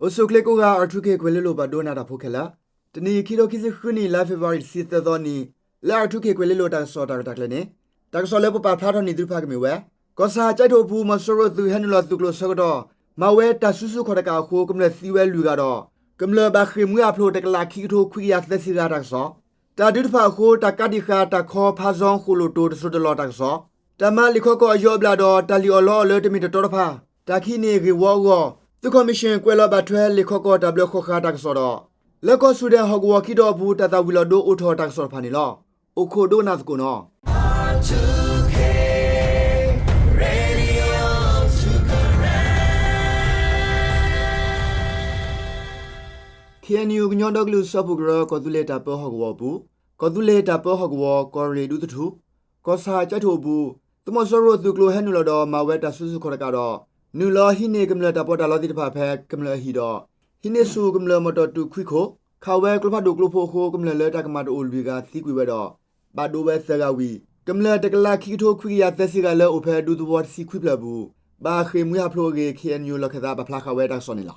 အိၣ်ဆူၣ်ချ့ကိးဂၤ R two K ကွဲၤလ့လိၤပှၤဒိကနၣ်တၢ်ဖိခဲလၢာ်, တနံၤအံၤ ခံထိခံဆံဃုနံၣ် လါဖ့ၤဘြူၤအါရံၤ တဆံသၢသီနံၤ လၢ R two K ကွဲၤလ့လိၤတၢ်ကစီၣ်တၢ်ရဲၣ်တၢ်ကျဲၤန့ၣ် တၢ်ကစီၣ်လၢပပာ်ဖျါထီၣ်န့ၢ်သုတဖၣ်ကမ့ၢ်ဝဲ ကီၢ်ဆၣ်ကၠဲးထိၣ်အပူၤ မီၤစိရိၤသုးဟဲနုာ်လီၤသုးကျိၤအဆၢကတီၢ် မၤဝဲတၢ်စုဆူၣ်ခီၣ်တကးအဃိ ကမျၢၢ်သံဝဲလွံၢ်ဂၤဒီး ကမျၢၢ်ဘၣ်ဃ့ၢ်မှံဟးဖျိးတကလးခံကထိခွံကယၤသၢဆံဂၤတၢ်ကစီၣ်, တၢ်ဒုးတဖၣ်အဃိ တၢ်ကးတံာ်ဃာ်တၢ်ခီဖါဇီခိၣ်လိၣ်တိၤတစိၢ်တလီၢ်တၢ်ကစီၣ်, တၢ်မၤလံာ်ခီကီၢ်အယီၤအဘျၣ်ဒီး တၢ်လံၣ်အီၣ်လီအီၣ်လၢတမ့ၢ်တတီတဖၣ်, တၢ်ကဟံးန့ၢ်ဂ့ၢ်ဝီအဂီၢ် သုးခီၣ်မံၣ်ၡ့ၣ်ကွဲးလီၤဘၣ်ထွဲလံာ်ခီကီၢ်တၢ်ဘျၢဃီၤဃာ်တၢ်ကစီၣ်ဒီး လၢကီၢ်ဆူၣ်ဒဲးဟီၣ်ကဝီၤခံတီၤအပူၤ တၢ်သၣ်ဝံၤလီၤဒိအိၣ်ထီၣ်တၢ်ကစီၣ်တဖၣ်န့ၣ်လီၤ. အိၣ်ခိးဒိကနၣ်သကိးနီၤ. K N U ကညီဒီကလုာ်စၢဖှိၣ်ကရၢ ကီၢ်သူလ့ၤတၢ်ပၢဟီၣ်ကဝီၤအပူၤ, ကီၢ်သူလ့ၤတၢ်ပၢဟီၣ်ကဝီၤ ကီၢ်ရ့ၣ်ဒူသထူ, ကီၢ်ဆၣ်ကၠဲးထိၣ်အပူၤ သုးမီၤစိရိၤသုးကျိၤဟဲနုာ်လီၤဒီး မၤဝဲတၢ်စုဆူၣ်ခီၣ်တကးဒီး နုာ်လီၤဟံးန့ၢ်ကမျၢၢ်တၢ်ပီးတၢ်လီသ့ၣ်တဖၣ်ဖဲ ကမျၢၢ်အဟံၣ်ဒီး ဟံးန့ၢ်ဆူၣ်ကမျၢၢ်မီၣ်တီၣ်တုာ်ခွံခိၣ်, ခးဝဲကျိဖးဒိၣ်ကျိဖိအဃိ ကမျၢၢ်လၢတၢ်ကမၣ်တအိၣ်လွံၢ်ဂၤသံကွံာ်ဝဲဒီး ဘၣ်ဒိဝဲသၢဂၤဝံၤ ကမျၢၢ်တကလးခံကထိခွံကယၤသၢဆံဂၤလၢအိၣ်ဖဲဒူသဝီတဆံခွံဖျၢၣ်အပူၤ ဘၣ်ဃ့ၢ်မှံဟးဖျိးအဂ့ၢ် K N U လီၢ်ခၢၣ်သးပာ်ဖျါဃာ်ဝဲတၢ်ကစီၣ်န့ၣ်လီၤ.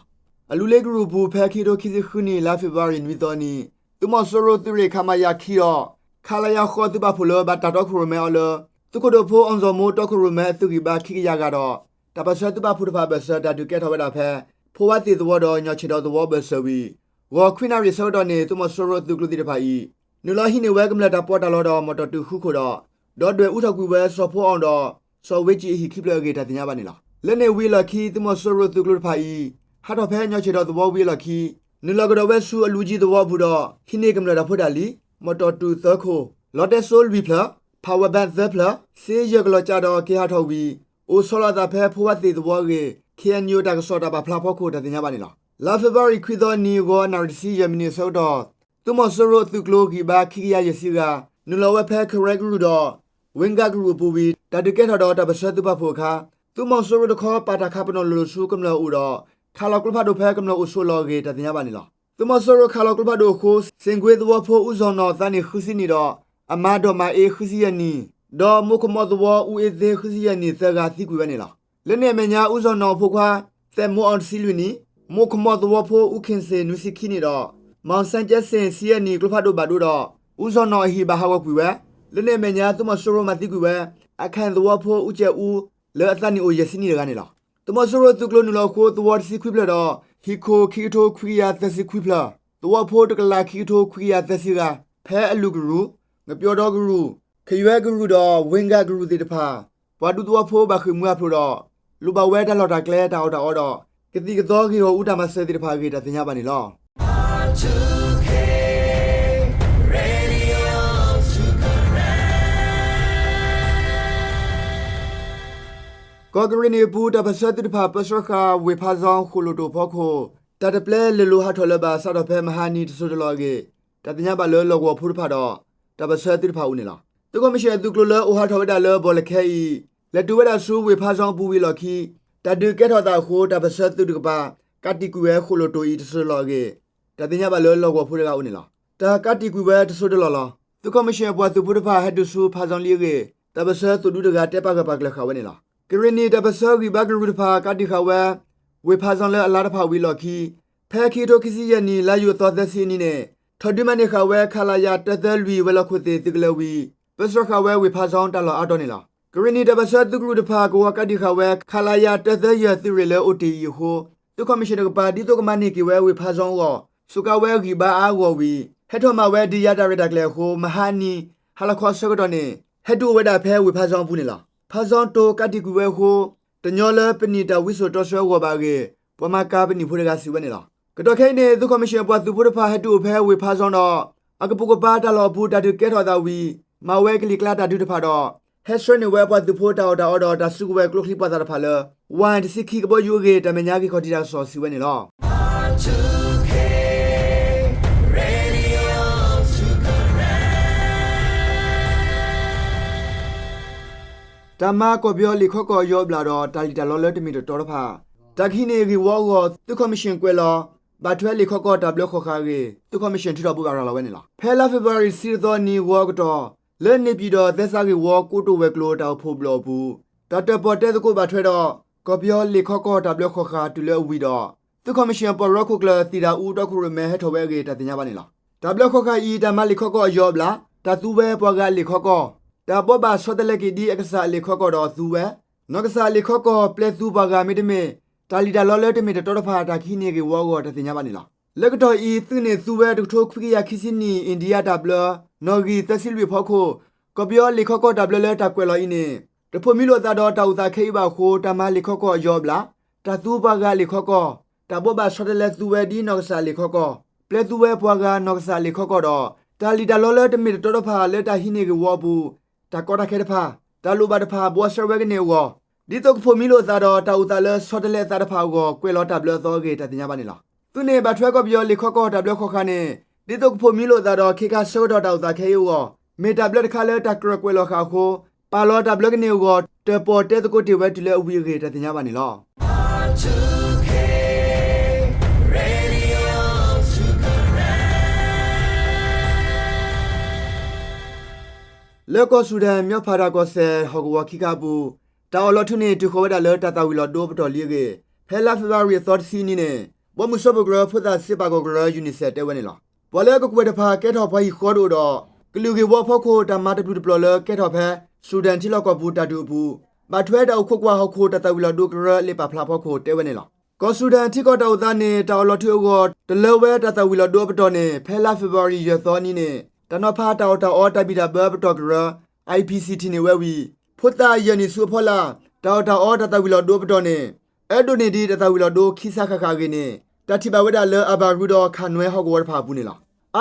အလူၤလ့ကရူၢ်အပူၤ ဖဲခံကထိခံဆံဃုနံၣ် လါဖ့ၤဘြူၤအါရံၤနွံသီနံၤ သုးမီၤစိရိၤသုးရ့ၣ် ခမရ ခံဒီး ခလရ ဃိးသုးပာ်ဖှိၣ်လၢဘၣ်တၢ်တီခိၣ်ရိၣ်မဲအီၤလၢ သုးခိၣ်ဒိၣ်ဖိအီၣ်စီၣ်မိၣ်တီခိၣ်ရိၣ်မဲအသုးဂံၢ်ဘါခံကယၤဂၤဒီး တၢ်ပၢၢ်ဆၢသုးပာ်ဖှိၣ်တဖၣ်အဘၢၣ်စၢၤ တၢ်ဒုးကဲထီၣ်ဝဲဒၣ်ဖဲ ဖိဝါသ့ၣ်သဝီဒီး ညီၣ်ဆ့ၣ်ဒီးသဝီအဘၢၣ်စၢၤဝံၤ ဂီၤခွံနၣ်ရံၣ်အဆၢကတီၢ်န့ၣ် သုးမီၤစိရိၤသုးကျိၤသ့ၣ်တဖၣ်အံၤ နုာ်လီၤဟံးန့ၢ်ဝဲကမျၢၢ်တၢ်ပီးတၢ်လီဒီး မီၣ်တီၣ်တုာ်ဃုခိၣ်ဒီး ဒီးဒွဲၣ်အူထီၣ်ကွံာ်ဝဲ စီၤဖိအီၣ်ဒီး စီၤဝ့ကံအဟံၣ်ခံဖျၢၣ်အဂ့ၢ် တၢ်သ့ၣ်ညါဘၣ်န့ၣ်လီၤ. လၢန့ၣ်ဝံၤအလီၢ်ခံ သုးမီၤစိရိၤသုးကျိၤတဖၣ်အံၤ ဟးထီၣ်ဖဲညီၣ်ဆ့ၣ်ဒီးသဝီဝံၤအလီၢ်ခံ နုာ်လီၤကဒီးဝဲဆူအလူၤကၠံသဝီအပူၤဒီး ဟံးန့ၢ်ကမျၢၢ်တၢ်ဖိတၢ်လံၤ, မီၣ်တီၣ်တုာ်သၢခိၣ်, လီတဲစိလွံၢ်ဖျၢၣ်, power bank သၢဖျၢၣ်, စ့ယဲၢ်ကလီၤကၠးဒီးက့ၤဟးထီၣ်ဝံၤ အိၣ်ဆီလီၤအသးဖဲဖိဝါသ့ၣ်သဝီအဂ့ၢ် K N U တၢ်ကစီၣ်တၢ်ပာ်ဖျါဖီခိၣ် တၢ်သ့ၣ်ညါဘၣ်န့ၣ်လီၤ. လါဖ့ၤဘြူၤအါရံၤခွံသီနံၤ ဂီၤနၣ်ရံၣ်တဆံယဲၢ်မံးနံးအဆၢကတီၢ် သုးမီၤစိရိၤအသုးကျိၤဂံၢ်ဘါခံကယၤယဲၢ်ဆံဂၤ နုာ်လီၤဝဲဖဲ ခရဲကရူၢ်ဒီး ဝ့ကၣ်ကရူၢ်အပူၤဝံၤ တၢ်ဒုးကဲထီၣ်ဒီးတၢ်ပၢၢ်ဆၢသုးပာ်ဖှိၣ်အခါ သုးမီၤစိရိၤတခီ ပာ်တၢ်ခးပနီၣ်လိၤလိၤဆူကမျၢၢ်အအိၣ်ဒီး ခးလီၤကျိဖးဒိၣ်ဖဲကမျၢၢ်အိၣ်ဆိးအလီၢ်အဂ့ၢ် တၢ်သ့ၣ်ညါဘၣ်န့ၣ်လီၤ. သုးမီၤစိရိၤခးလီၤကျိဖးဒိၣ်အဃိ စ့ၣ်ကွ့သဝီဖိအူစီၣ်နီၣ်အသးနံၣ်ဃုဆံနံၣ်ဒီး အမါဒီးမၤအ့ဃုဆံယဲၢ်နံၣ်, ဒီးမိၢ်ခမီၣ်သဝီအူအ့သ့ဃုဆံယဲၢ်နံၣ်သၢဂၤသံကွံာ်ဝဲန့ၣ်လီၤ. လၢန့ၣ်အမဲာ်ညါ အူစီၣ်နီၣ်အဖိခွါ သဲးမိအီတဆံလွံၢ်နံၣ်, မိၢ်ခမီၣ်သဝီဖိအူခ့ၣ်စ့ၣ်နွံဆံခံနံၣ်ဒီး မီၣ်စဲကၠဲစ့ၣ်ဆံယဲၢ်နံၣ် ကျိဖးဒိၣ်ဘၣ်ဒိဒီး အူစီၣ်နီၣ်အဟံၣ်ဘၣ်ဟးဂီၤကွံာ်ဝဲ. လၢန့ၣ်အမဲာ်ညါ သုးမီၤစိရိၤမၤသံကွံာ်ဝဲ အခဲၣ်သဝီဖိအူကၠဲးအူ လၢအသးနံၣ်အိၣ်ယဲၢ်ဆံနံၣ်တဂၤန့ၣ်လီၤ. သုးမီၤစိရိၤသုးကျိၤနုာ်လီၤအဃိ သဝီတဆံခွံဖျၢၣ်ဒီး ဟံၣ်ခိၣ်ခံကထိခွံကယၤသၢဆံခွံဖျၢၣ်, သဝီဖိတကလးခံကထိခွံကယၤသၢဆံဂၤ ဖဲအလူၤကရူၢ်, ငပျီၢ်ဒီကရူၢ်, ခယွဲကရူၢ်ဒီး ဝ့ကၣ်ကရူၢ်သ့ၣ်တဖၣ် ပှၤဒူသဝီဖိဘၣ်ဃ့ၢ်မှံဟးဖျိးဒီး လိၣ်ဘၣ်ဝဲတၢ်လီၢ်တၢ်ကျဲတၢ်အီၣ်တၢ်အီဒီး ကသံၣ်ကသီဂ့ၢ်ဂီၢ်အူတၢ်မၤစၢၤသ့ၣ်တဖၣ်အဂ့ၢ် တၢ်သ့ၣ်ညါဘၣ်န့ၣ်လီၤ. ကီၢ်ကရ့ၣ်နံၣ်အပူၤ တၢ်ပၢၢ်ဆၢသုးတဖၣ် ပၢဆှၢဃာ်ဝ့ၢ်ဖါဇီခိၣ်လိၣ်တိာ်ဖီခိၣ် တၢ်တပျဲလဲၤလိာ်ဟးထီၣ်လၢၤဘၣ် စးထီၣ်ဖဲမဟါနံၤတစိၢ်တလီၢ်အဂ့ၢ် တၢ်သ့ၣ်ညါဘၣ်လၢလီၢ်ကဝီၤဖိတဖၣ်ဒီး တၢ်ပၢၢ်ဆၢသုးတဖၣ်အအိၣ်န့ၣ်လီၤ. သုးခီၣ်မံၣ်ၡ့ၣ်အသုးကျိၤလၢအိၣ်ဟးထီၣ်ဝဲဒၣ်လၢဘီၣ်လဲၣ်ခဲအံၤ လဲၤတုၤဝဲဒၣ်ဆူဝ့ၢ်ဖါဇီအပူၤဝံၤအလီၢ်ခံ တၢ်ဒုးကဲထီၣ်အသးအဃိ တၢ်ပၢၢ်ဆၢသုးတကပၤ ကးတံာ်ကွံာ်ဝဲဃိၣ်လိၣ်တိာ်အံၤတစိၢ်တလီၢ်အဂ့ၢ် တၢ်သ့ၣ်ညါဘၣ်လၢလီၢ်ကဝီၤဖိတဂၤအအိၣ်န့ၣ်လီၤ. တၢ်ကးတံာ်ကွံာ်ဝဲတစိၢ်တလီၢ်လီၤ. သုးခီၣ်မံၣ်ၡ့ၣ်အပှၤသုးဖိတဖၣ်ဟဲတုၤဆူဖါဇီလံအဂ့ၢ် တၢ်ပၢၢ်ဆၢသုးဒူတဂၤတဲပာ်ဂၢၢ်ပာ်ကျၢၤဃာ်ဝဲန့ၣ်လီၤ. ကရ့ၣ်နံၣ်တၢ်ပၢၢ်ဆၢဂံၢ်ဘါကရူၢ်တဖၣ် ကးတံာ်ဃာ်ဝဲ ဝ့ၢ်ဖါဇီလၢအလါတဖၣ်ဝံၤအလီၢ်ခံ ဖဲခံကထိခံဆံယဲၢ်နံၣ် လါယူၤအသီသၢဆံအနံၤန့ၣ် ထီၣ်ဒုးမၤန့ၢ်ဃာ်ဝဲ ခလရ တၢသၢလွံၢ် ဝဲၤလီၢ်ခိၣ်သ့ၣ်သုးကလၢၤဝံၤ ပၢဆှၢဃာ်ဝဲဝ့ၢ်ဖါဇီတၢ်လီၢ်အါတီၤန့ၣ်လီၤ. ကရ့ၣ်နံၣ်တၢ်ပၢၢ်ဆၢသုးကရူၢ်တဖၣ် ကဝီၤကးတံာ်ဃာ်ဝဲ ခလရ တၢသၢယဲၢ်သုးရ့ၣ်လၢအိၣ်တ့ၢ်အံၤအဃိ သုးခီၣ်မံၣ်ၡ့ၣ်တကပၤ ဒ်သိးကမၤန့ၢ်က့ၤဝဲဝ့ၢ်ဖါဇီအဂီၢ် စူးကါဝဲဂံၢ်ဘါအါအဂီၢ်ဝံၤ ဟဲထီၣ်မၤဝဲဒုးယၤတၢ်ရဲၣ်တၢ်ကျဲၤအဃိ မဟါနံၤ ဟါလီၤခီအဆၢကတီၢ်န့ၣ် ဟဲတုၤအိၣ်ဝဲဒၣ်ဖဲဝ့ၢ်ဖါဇီအပူၤန့ၣ်လီၤ. ဖါဇီတိၤကးတံာ်ကွံာ်ဝဲအဃိ တညီလၢပနံာ်တၢ်ဝံစိာ်တီဆှၢအဂီၢ်ဘၣ်အဂ့ၢ် ပှၤမၤကၤပနံာ်ဖိတဂၤစံးဝဲန့ၣ်လီၤ. ကတီၢ်ခဲအံၤန့ၣ် သုးခီၣ်မံၣ်ၡ့ၣ်အပှၤသုးဖိတဖၣ်ဟဲတုၤအိၣ်ဖဲဝ့ၢ်ဖါဇီဒီး အကပိာ်ကပၤတၢ်လီၢ်အပူၤ တၢ်ဒုးကဲထီၣ်အသးဝံၤ မၤဝဲကလံၤကျါတၢ်ဒုးတဖၣ်ဒီး ဟဲဆှၢန့ၢ်ဝဲအပှၤသုးဖိတၢ်အီၣ်တၢ်အီဒီး တၢ်စုကဝဲၤကျိချံပှာ်သၣ်တဖၣ်လၢ ဝၣ်တဆံခံကဘီယူၤအဂ့ၢ် တၢ်မဲာ်ညါဂ့ၢ်ခီၣ်ထံးတၢ်ကစီၣ်စံးဝဲန့ၣ်လီၤ. တၢ်မၤကီၢ်ပယီၤလံာ်ခီကီၢ်အယီၤအဘျၣ်ဒီး တၢ်လံၣ်တၢ်လီလၢတမ့ၢ်တတီတဖၣ် တၢ်ကဟံးန့ၢ်ဂ့ၢ်ဝီအဂီၢ် သုးခီၣ်မံၣ်ၡ့ၣ်ကွဲးလီၤ ဘၣ်ထွဲလံာ်ခီကီၢ်တၢ်ဘျၢဃီၤဃာ်အဂ့ၢ် သုးခီၣ်မံၣ်ၡ့ၣ်ထုးထီၣ်ဘိးဘၣ်ရၤလီၤဝဲန့ၣ်လီၤ. ဖဲလါဖ့ၤဘြူၤအါရံၤ တဆံတသီနံၤ ဂီၤအကတီၢ် လၢန့ၣ်ပၠံၣ်ဒီးသဲစးဂ့ၢ်ဝီကိတိာ်ဝဲၤကျိၤတၢ်အိၣ်ဖှိၣ်ဘျီၣ်အပူၤ တၢ်တၢၣ်ပီၣ်တဲသကိးဘၣ်ထွဲဒီး ကီၢ်ပယီၤလံာ်ခီကီၢ်တၢ်ဘျၢဃီၤဃာ်တုၤလၢအဝံၤဒီး သုးခီၣ်မံၣ်ၡ့ၣ်ပီၢ်ရီခိၣ်ကျၢၢ် သံၣ်ဒၣ်အူတီခိၣ်ရိၣ်မဲ ဟဲထီၣ်ဝဲအဂ့ၢ် တၢ်သ့ၣ်ညါဘၣ်န့ၣ်လီၤ. တၢ်ဘျၢဃီဃာ်အံၤ တၢ်မၤလံာ်ခီကီၢ်အယီၤအဘျၣ်, တၢ်သူဝဲပှၤဂၤအလံာ်ခီကီၢ်, တၢ်ဘိးဘၣ်ဆီတလဲက့ၤဒ်အကစၢ်အလံာ်ခီကီၢ်ဒီးသူဝဲ, နီၢ်ကစၢ်အလံာ်ခီကီၢ် ပျဲသူပှၤဂၤမ့တမ့ၢ် တၢ်လံၣ်တၢ်လီလၢတမ့ၢ်တတီတဖၣ် တၢ်ကဟံးန့ၢ်ဂ့ၢ်ဝီအဂီၢ် တၢ်သ့ၣ်ညါဘၣ်န့ၣ်လီၤ. လၢကတီၢ်အံၤ သုးန့ၣ်သူဝဲတကထိခွံကယၤခံဆံနံၣ် အ့ၣ်ဒံယါတၢ်ဘျၢ နီၣ်ဂံၢ်သၢဆံလွံၢ်အဖီခိၣ် ကီၢ်ပယီၤလံာ်ခီကီၢ်တၢ်ဘျၢလၢတၢ်ကွဲးလီၤအံၤန့ၣ် တဖိးမံလိာ်အသးဒီးတၢ်အိၣ်သးခဲအံၤဘၣ်အဃိ တၢ်မၤလံာ်ခီကီၢ်အယီၤအဘျၣ်, တၢ်သူပှၤဂၤအလံာ်ခီကီၢ်, တၢ်ဘိးဘၣ်ဆီတလဲသူဝဲဒ်နီၢ်ကစၢ်အလံာ်ခီကီၢ်, ပျဲသူဝဲပှၤဂၤနီၢ်ကစၢ်အလံာ်ခီကီၢ်ဒီး တၢ်လံၣ်တၢ်လီလၢတမ့ၢ်တတီတဖၣ်လၢတၢ်ဟံးန့ၢ်ဂ့ၢ်ဝီအပူၤ တၢ်ကီတၢ်ခဲတဖၣ်, တၢ်လိၣ်ဘၣ်တဖၣ် ဘှီဆှၢဝဲကန့ၢ်အဂီၢ်, ဒ်သိးကဖိးမံလိာ်အသးဒီးတၢ်အိၣ်သးလၢဆီတလဲအသးတဖၣ်အဂီၢ် ကွဲးလီၤတၢ်ဘျၢအသီအဂ့ၢ် တၢ်သ့ၣ်ညါဘၣ်န့ၣ်လီၤ. သုးန့ၣ်ဘၣ်ထွဲကီၢ်ပယီၤလံာ်ခီကီၢ်တၢ်ဘျၢဃီဃာ်န့ၣ် ဒ်သိးကဖိးမံလိာ်အသးဒီးခ့ခါဆၢကတီၢ်တၢ်အိၣ်သးခဲအံၤအဂီၢ် မ့ၢ်တၢ်ဘျၢတခါလၢတၢ်ကြၢးကွဲးလီၤဃာ်အဃိ ပာ်လီၤတၢ်ဘျၢကန့ၢ်အဂီၢ် တၢၣ်ပီၣ်တဲသကိးတ့ၢ်ဝဲတုၤလၢအဝံၤအဂ့ၢ် တၢ်သ့ၣ်ညါဘၣ်န့ၣ်လီၤ. လၢကီၢ်စူၤဒၣ် မၠီဖးတၢ်ကီၢ်စဲၣ် ဟီၣ်ကဝီၤခံခါအပူၤ တၢ်အီၣ်လီၤထုးန့ၣ် တုၤဃီၤဝဲဒၣ်လၢတၢ်သၣ်ဝံၤလီၤဒိအပတီၢ်လံအဂ့ၢ် ဖဲလါဖ့ၤဘြူၤအါရံၤအသီတဆံအနံၤန့ၣ် ဘီမုၢ်စၢဖှိၣ်ကရၢ ဖိသၣ်စ့ပာ်ကီၢ်ကရၢ UNICEF တဲဝဲန့ၣ်လီၤ. ပှၤလၢကကွဲၢ်တဖၣ်ကဲထီၣ်ပှၤဟံၣ်ဃီတအိၣ်ဒီး ကလုာ်ဂ့ၢ်ဝီအဖီခိၣ် တၢ်မၤတပျုာ်တပျီၤလၢကဲထီၣ်ဖဲ စူၤဒၣ်ထံလီၢ်ကီၢ်ပူၤတၢ်ဒုးအပူၤ ဘၣ်ထွဲတၢ်အိၣ်ခိးကွၢ်ဟီၣ်ခိၣ်တၢ်သၣ်ဝံၤလီၤဒိကရၢလ့ပာ်ဖျါအဖီခိၣ်တဲဝဲန့ၣ်လီၤ. ကီၢ်စူၤဒၣ်ထံကီၢ်တၢ်အိၣ်သးန့ၣ် တၢ်အီၣ်လီၤထုးအဂီၢ် တလၢဝဲတၢ်သၣ်ဝံၤလီၤဒိအပတီၢ်န့ၣ် ဖဲလါဖ့ၤဘြူၤအါရံၤယဲၢ်သီအနံၤန့ၣ် တၢ်နီၤဖးတၢ်အီၣ်တၢ်အီတၢ်ဘံၣ်တၢ်ဘၢအပတီၢ်ကရၢ IPC ထံၣ်န့ၢ်ဝဲဝံၤ ဖိသၣ်ယဲၢ်နံၣ်ဆူအဖီလာ် တၢ်အီၣ်တၢ်အီတၢ်သၣ်ဝံၤလီၤဒိအပတီၢ်န့ၣ် အၢဒိၣ်န့ၢ်ဒံးတၢ်သၣ်ဝံၤလီၤဒိခံစးဃၣ်ဃၣ်အဂ့ၢ်န့ၣ် တၢ်ထံၣ်ဘၣ်ဝဲဒၣ်လၢအဘၤရူဒီးခၣ်နွဲဟီၣ်ကဝီၤတဖၣ်အပူၤန့ၣ်လီၤ.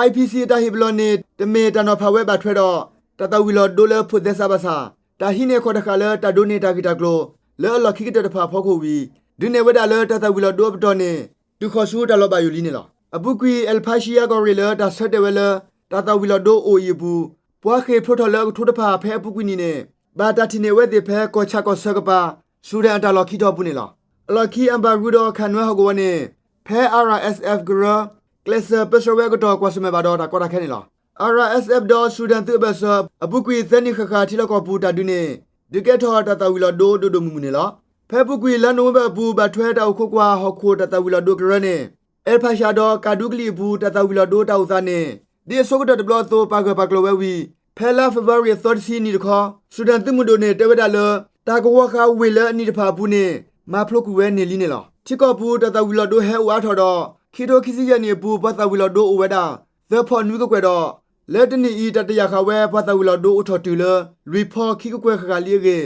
IPC အတၢ်ဟ့ၣ်ပလီၢ်န့ၣ် တမ့ၢ်တၢ်နီၤဖးဝဲဘၣ်ထွဲဒီး တၢ်သၣ်ဝံၤလီၤဒိလၢဖိးသဲစးဘၣ်ဆၣ် တၢ်ဟံးန့ၢ်အခီၣ်တဃာ်လၢတၢ်ဒိးန့ၢ်တၢ်ဂ့ၢ်တၢ်ကျိၤ လၢအလီၢ်ခံကတၢၢ်တဖၣ်အဖီခိၣ်ဝံၤ ဒုးနဲၣ်ဝဲဒၣ်လၢတၢ်သၣ်ဝံၤလီၤဒိအပတီၢ်န့ၣ် တုၤဃီၤဆူတၢ်လီၤဘၣ်ယိၣ်လံန့ၣ်လီၤ. အပူၤကွံာ် El Pasha ကီၢ်ရ့ၣ်လၢတၢ်ဆၢတဲာ်ဝဲလၢ တၢ်သၣ်ဝံၤလီၤဒိအိၣ်အံၤအပူၤ ပှၤဃ့ၢ်ဖျိထီၣ်လၢအကထိတဖၣ်ဖဲအပူၤကွံာ်နံၤန့ၣ် ဘၣ်တၢ်ထံၣ်န့ၢ်ဝဲသ့ၣ်ဖဲကီၢ်ဆၣ်ကီၢ်ဆၢကပၤ စူၤဒၣ်အတၢ်လီၢ်ခံတီၤအပူၤန့ၣ်လီၤ. အလီၢ်ခံ အဘၤရူဒီးခၣ်နွဲဟီၣ်ကဝီၤန့ၣ် ဖဲ RSF ကရၢ ကျဲးစၢးပၢဆှၢဝဲအကတီၢ် ကွၢ်ဆၢၣ်မဲာ်ဘၣ်ဒီးတၢ်ကီတၢ်ခဲန့ၣ်လီၤ. RSF ဒီးစူၤဒၣ်သုးအဘၢၣ်စၢၤ အပူၤကွံာ်သၢနံၣ်ဃၣ်ဃၣ်ထံလီၢ်ကီၢ်ပူၤတၢ်ဒုးန့ၣ် ဒုးကဲထီၣ်တၢ်သၣ်ဝံၤလီၤဒိဒိၣ်ဒိၣ်မုၢ်မုၢ်န့ၣ်လီၤ. ဖဲအပူၤကွံာ်လါနိၣ်ဝ့ဘၢၣ်အပူၤ ဘၣ်ထွဲတၢ်အိၣ်ခိးကွၢ်ဟီၣ်ခိၣ်တၢ်သၣ်ဝံၤလီၤဒိကရၢန့ၣ် El Pasha ဒီးကၣ်ဒူကလံၤအပူၤ တၢ်သၣ်ဝံၤလီၤဒိတၢ်အိၣ်သးန့ၣ် ဒ်အဆိကတၢၢ်တဘျီအသိး ပာ်ဂၢၢ်ပာ်ကျၢၤဝဲဝံၤ ဖဲလါဖ့ၤဘြူၤအါရံၤအသီတဆံအနံၤတခီ စူၤဒၣ်သုးမုၢ်ဒိၣ်န့ၣ်တဲဝဲဒၣ်လၢ တၢ်ကဝီၤဃာ်ဝ့ၢ်လၢအနံၤတဖၣ်အပူၤန့ၣ် မၤဖျိကွံာ်ဝဲန့ၢ်လံန့ၣ်လီၤ. ထံကီၢ်ပူၤတၢ်သၣ်ဝံၤလီၤဒိဟဲအိၣ်အါထီၣ်ဒီး ခံကထိခံဆံယဲၢ်နံၣ်အပူၤ ပှၤသၣ်ဝံၤလီၤဒိအိၣ်ဝဲဒၣ် သၢဖီနွံကကွဲၢ်ဒီး လၢတနံၣ်အံၤ တၢ်တယာ်ဃာ်ဝဲပှၤသၣ်ဝံၤလီၤဒိအိၣ်ထီၣ်တုၤလၢ လွံၢ်ဖီခံကကွဲၢ်ဃၣ်ဃၣ်လံအဂ့ၢ်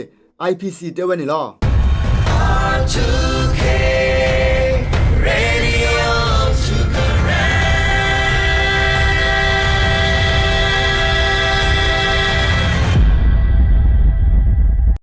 IPC တဲဝဲန့ၣ်လီၤ.